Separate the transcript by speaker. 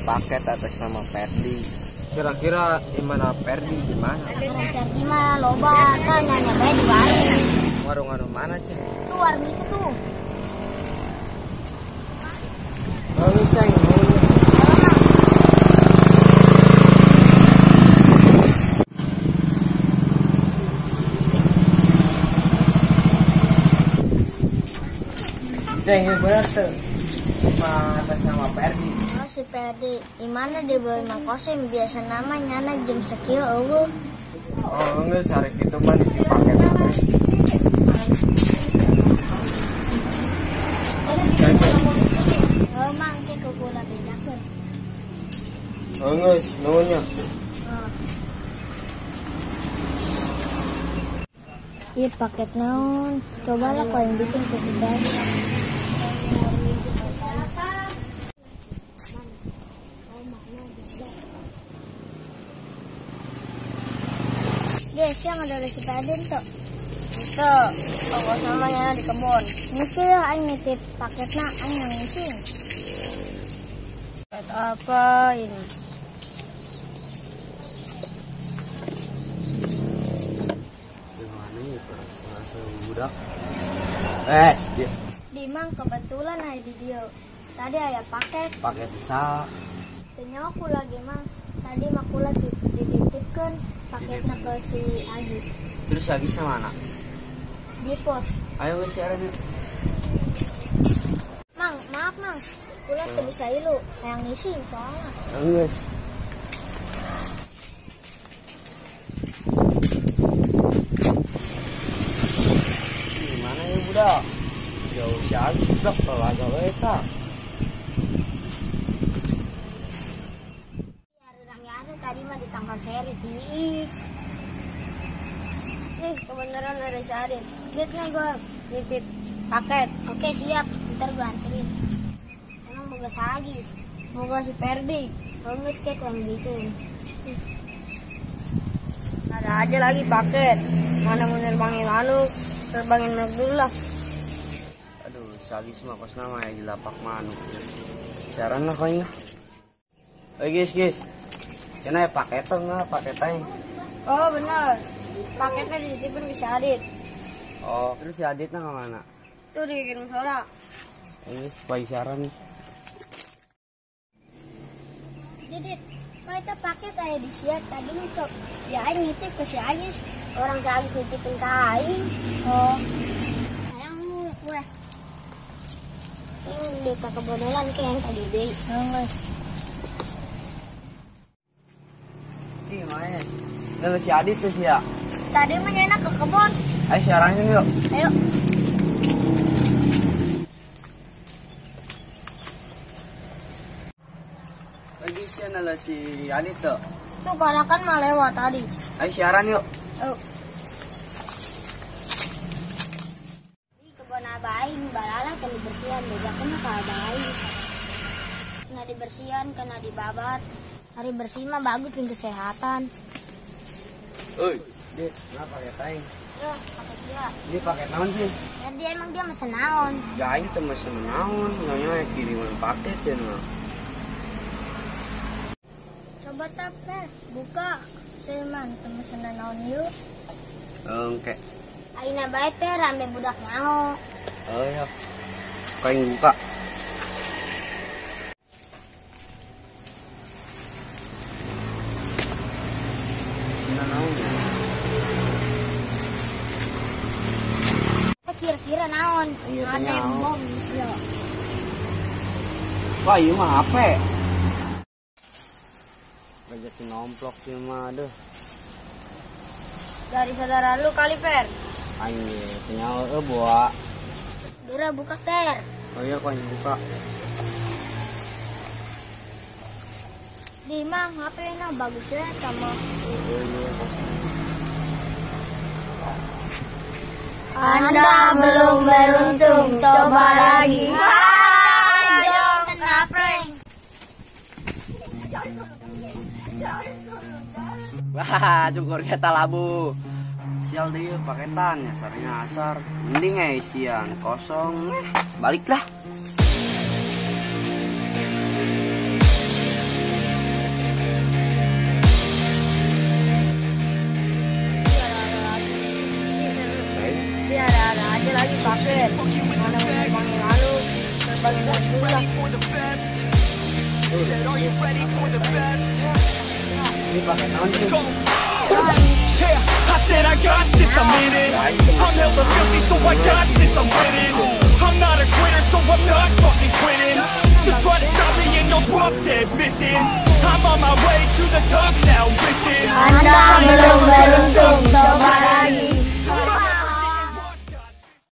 Speaker 1: Paket atas nama Ferdi. Kira-kira di mana Ferdi di mana?
Speaker 2: Ferdi mah loba, kan nanya bae di warung.
Speaker 1: Warung anu mana, Ceng?
Speaker 2: Tuh warung itu tuh.
Speaker 1: Oh, Ceng. Ceng, ini bener tuh. Atas nama Ferdi.
Speaker 2: Oh, si Ferdi, di mana dia beli Mang Kosim? Biasa nama nyana jam sekieu eueuh.
Speaker 1: Oh, enggak sare kitu mah dipakai.
Speaker 2: Oh, Mang ke kukula bejakeun.
Speaker 1: Oh, geus, nuhun nya.
Speaker 2: Iya, paket naon? Cobalah kau yang bikin ke si Ferdi. Guys, yang ada si Ferdi tuh. Itu, toko samanya di kebun. Mesti ya, aing nitip paketna, aing yang ngisi.
Speaker 3: Paket apa ini?
Speaker 1: Gimana ya, perasaan budak? Dia.
Speaker 2: Dimang kebetulan aya di dia. Tadi aya paket.
Speaker 1: Paket bisa.
Speaker 2: Teu aku lagi mang. Tadi mah kula dititipkeun paketna ke si Agis.
Speaker 1: Terus si Agis mana?
Speaker 2: Di pos.
Speaker 1: Ayo geus siaran yuk.
Speaker 2: Mang, maaf Mang. Kula teu bisa ilu, hayang ngisi soalnya.
Speaker 1: Geus. Gimana ya budak? Jauh si Agis budak telaga we eta.
Speaker 2: Tadi mah ditangkap seri tiis.
Speaker 3: Nih kebenaran ada si Adit. Dit nih gue nitip paket.
Speaker 2: Oke siap, ntar gue anterin. Emang boga si Agis,
Speaker 3: boga si Ferdi.
Speaker 2: Bagus kayak kurang gitu.
Speaker 3: Ada aja lagi paket. Mana mau nerbangin manuk, terbangin manuk dulu lah.
Speaker 1: Aduh, si Agis mah kos nama ya di lapak manuk. Siaran lah kau ini. Oke guys, guys. Kena ya paketan lah, paketan.
Speaker 3: Oh benar, paketnya dititipin ke si Adit.
Speaker 1: Oh, terus si Adit nah kemana?
Speaker 3: Tuh dikirim suara.
Speaker 1: Ini supaya siaran.
Speaker 2: Didit, kok itu paket ayah di siat tadi untuk ya aing nitip ke si Agis. Orang si Agis nitipin ke aing. Oh, sayang lu gue. Ini di kebodolan kayak yang tadi deh. Oh,
Speaker 1: Gimana? Nah, si Adit tuh sih ya.
Speaker 2: Tadi mah nyana ke kebun.
Speaker 1: Ayo siarannya yuk.
Speaker 2: Ayo.
Speaker 1: Lagi sih nala si Adit tuh.
Speaker 3: Tuh karakan mah lewat tadi.
Speaker 1: Ayo siaran yuk.
Speaker 3: Ayo.
Speaker 2: Di kebun abah aing balala kena dibersihan, bejakeun ka abah aing. Kena dibersihan, kena dibabat. Hari bersih mah bagus untuk kesehatan.
Speaker 1: Oi, Dit, kenapa pakai aing?
Speaker 2: Ya, pakai dia.
Speaker 1: Ini pakai naon sih?
Speaker 2: Ya, dia emang dia mesen naon.
Speaker 1: Ya aing teu mesen naon, nyonya kiriman paket cenah.
Speaker 2: Coba tap, buka. Seman teu mesen naon ieu.
Speaker 1: Engke.
Speaker 2: Aina bae teh rame budak nyaho.
Speaker 1: Oh iya. Kain buka.
Speaker 2: Kira-kira naon?
Speaker 1: Ada
Speaker 2: bom ya.
Speaker 1: Wah, iya mah HP. Rezeki nomplok ieu mah aduh.
Speaker 3: Dari saudara lu kali, Fer.
Speaker 1: Aing nyawa eueuh boa.
Speaker 2: Geura buka, Fer.
Speaker 1: Oh iya, kau buka.
Speaker 2: Di mah HP-na bagus ya sama.
Speaker 3: Anda belum beruntung, coba lagi. Wah, kena prank.
Speaker 1: Wah, syukur kita labu. Sial deh paketan, nyasarnya asar. Mending ya isian kosong. Baliklah.
Speaker 3: Terbangin
Speaker 4: Are you
Speaker 3: dulu lah.
Speaker 4: ready for the best? Said, are you ready for the best?
Speaker 1: Ini pakai naon
Speaker 4: Let's
Speaker 1: sih?
Speaker 4: go. Yeah, I said I got this, I'm in it. I'm hella filthy, so I got this, I'm winning. I'm not a quitter, so I'm not fucking quitting. Just try to stop me and you'll drop dead missing. I'm on my way to the top now, listen.
Speaker 2: Anda belum beruntung.